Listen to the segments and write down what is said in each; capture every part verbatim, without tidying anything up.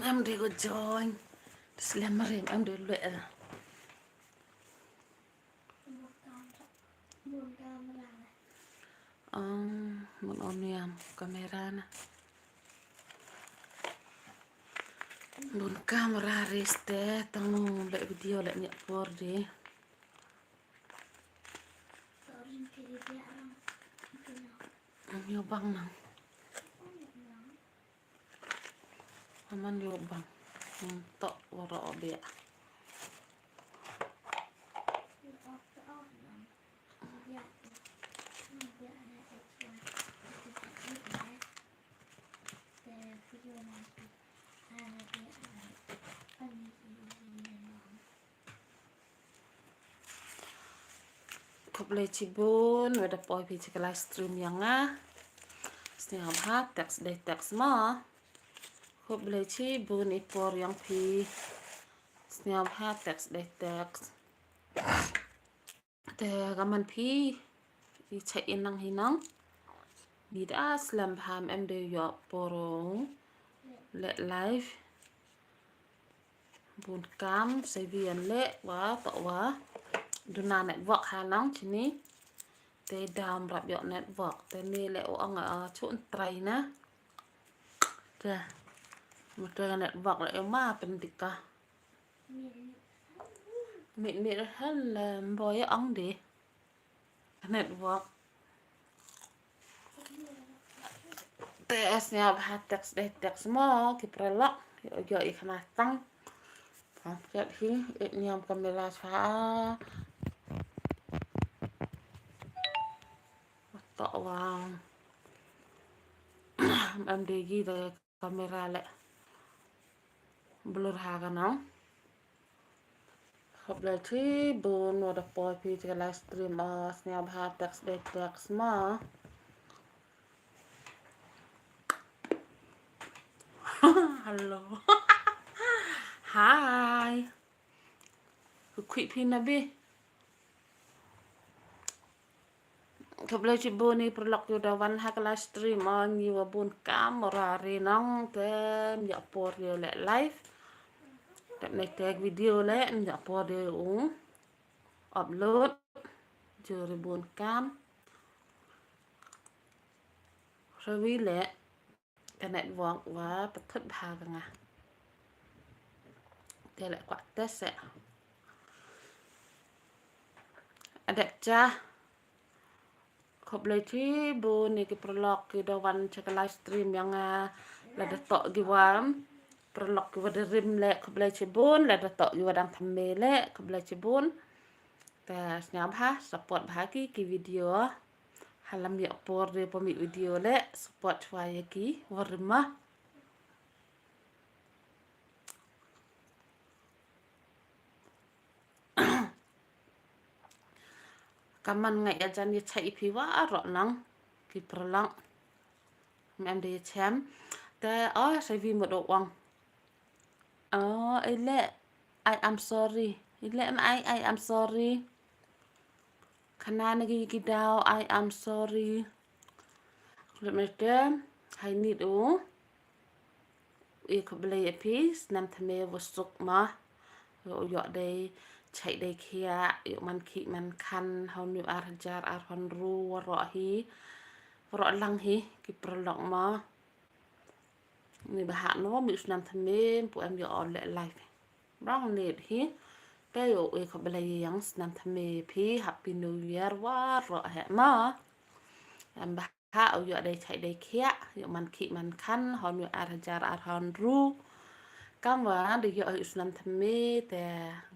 Em dei ko join. Slem rim em dei lue. Ang mun on yam kamera na. Bun kamera reste tang leh video leh nyak por di. Ang yo bang nang. Aman yo bang. Hmm, tok wara obia. Khublei chibun, wa da poi phi cha ka live stream yong nga. Sniawbha, text dei text mo. Khublei chibun i por yong phi. Sniawbha, text dei text. Te ka man phi i chait in nang hi nang. Ni da slem bha em dei yoh por leh live. Bun kam, sa wi an leh wa, to wa. Duna network ha nang chini. Te dam rap yoh network. Te ni leh u ong a chu un trai na. Te. Mata network leh ma pendika. Mit mit hal, em, boy ong di. Network. Te sniawbha text dei text mo, ki paralok. Yo, yo, i khana tang. Pang chat hi, i niam kamera sa. To wa. Em dei gi de kamera leh blur ha ka nang. Khublei chibun wa da poi phi cha ka live stream, ah, sniawbha text dei text mo. Hello. Hi. Ku khui phi na bi. Khublei chibun i paralok yow da wan ha ka live stream, o ngi wa bun kam ra ri nang te ym yoh por yow leh live. Te ne te video leh ym yoh por yow u upload. Jur i bun kam. Rawi leh. Ka network wa pathut bha ka nga. Te leh kwah test eh. Adep cha. Khublei chibun i ki paralok ki da wan cha ka live stream yong nga, ah, lada toh ki wan. Paralok ki wa da rim leh khublei chibun, lada toh ki wa dang thymme leh khublei chibun. Te sniawbha support bha ki ki video. Halam yoh por de pom i video leh support chwa ya ki wa rim ma. Ka man nga ya jan ya chai i phi waroh nang ki paralok. Mem de ya chem. Te o sa wi mut o wang. O, i leh, I am sorry. I leh em ai, I am sorry. Khana na ki ki daw, I am sorry. Khublei mete, hai nit u. I khublei ya phi, snam thymme wa suk ma. Yoh, yoh dei, chai dei khiah, yoh man khih man khan, hau nu ar hajar ar hon ru, waroh hi. Waroh lang hi, ki paralok ma. Ni ba ha no mi snam thymme pu em yoh o leh live. Rong nit hi. Te yoh i khublei yang snam thymme phi, Happy New Year waroh he ma. Em ba ha u yoh dei chai dei khiah, yoh man khih man khan, hon yoh ar hajar ar hon ru. Kam wa dei yoh i snam thymme te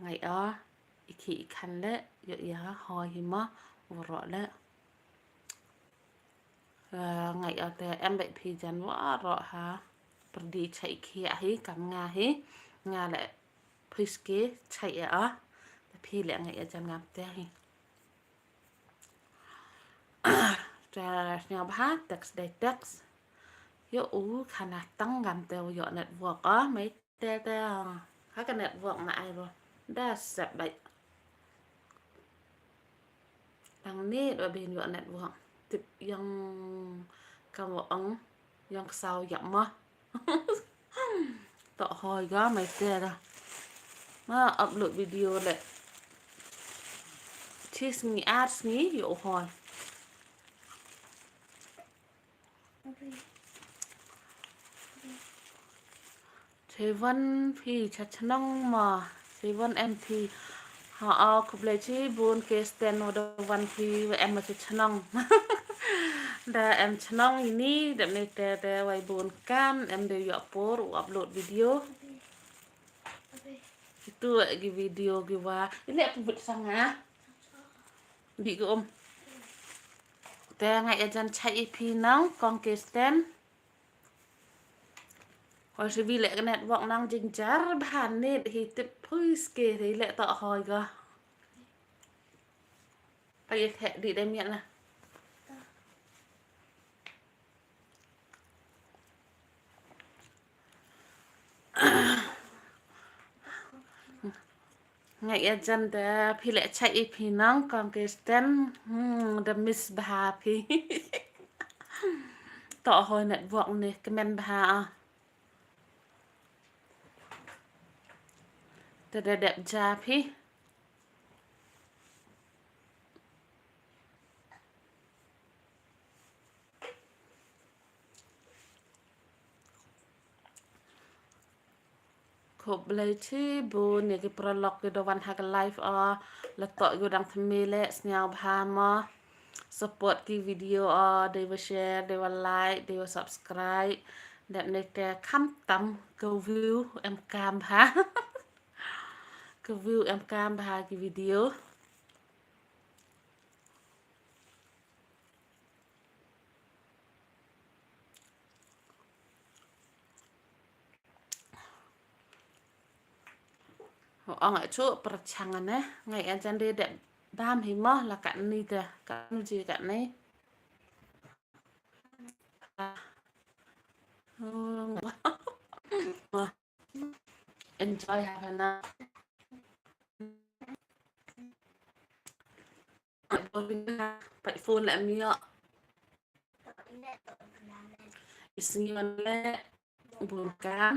ngai o. I khih i khan leh, yoh ya hoi hi ma, waroh leh. Eh, ngai o te em beit phi jan waroh ha. Pyrdi chai khiah hi kam nga hi. Nga leh phi ski chai ya o. Te phi leh ngai o jan ngam te hi. Te sniawbha text dei text. Yoh u khana tang ngam te yoh network o. Mai Te te, ha ka network ma ai ro. Da sep bai. Tang ni wa bin yoh network. Tip yang kam wa ong, yang ksaw yak ma. To hoi ga mai te da. Ma upload video le. Chi sngi ar sngi ïoh hoi. Seven phi cha chnong ma. Seven M P. Ha o khublei chibun Kristen wa da wan phi wa em ma cha chnong. Da em chnong ini dep ne te te wai bun kam em de ïoh por u upload video. Itu ki video ki wa. Ini aku buat sanga. Di ko om. Te ngai ajan chai i phi nang kong Kristen. Hoi siwi leh ka network nang jingjar bha net hi tip phui ske hi leh to hoi ga. Pa ye thek di dei miat na. Ngai ajan da phi leh chai i phi nang kong Kristen. Hmm, da miss bha phi. To hoi network ni kmen bha ah. Te da dep ja phi. Khublei chibun ïa ki paralok ki da wan ha ka live o. La to ïa u dang thymmai leh sñiaw bha mo. Support ki video o dei wa share dei wa like dei wa subscribe. Dep ne te kham tam ka view em kam bha. Ka view em kam bha ki video. Ong a chu perchang ne ngai ajan de de bam hi mo la kat ni de kat nu ji kat ni. Enjoy ha na. Pai phone la em ïoh. Isngi on le bun kam.